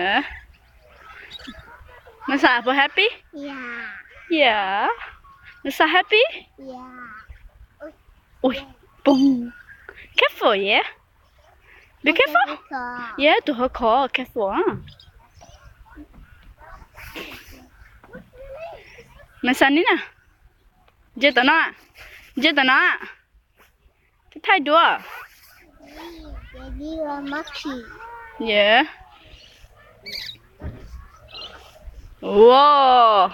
Yeah. Nws xav puas happy? Yeah. Nws xav happy? Ui, poob. Careful, yeah. Be careful. Yeah, tus hauv khov, careful. Nws xav ni na. Ntsia tom no, ntsia tom no. Thaij duab. Yeah. Wow.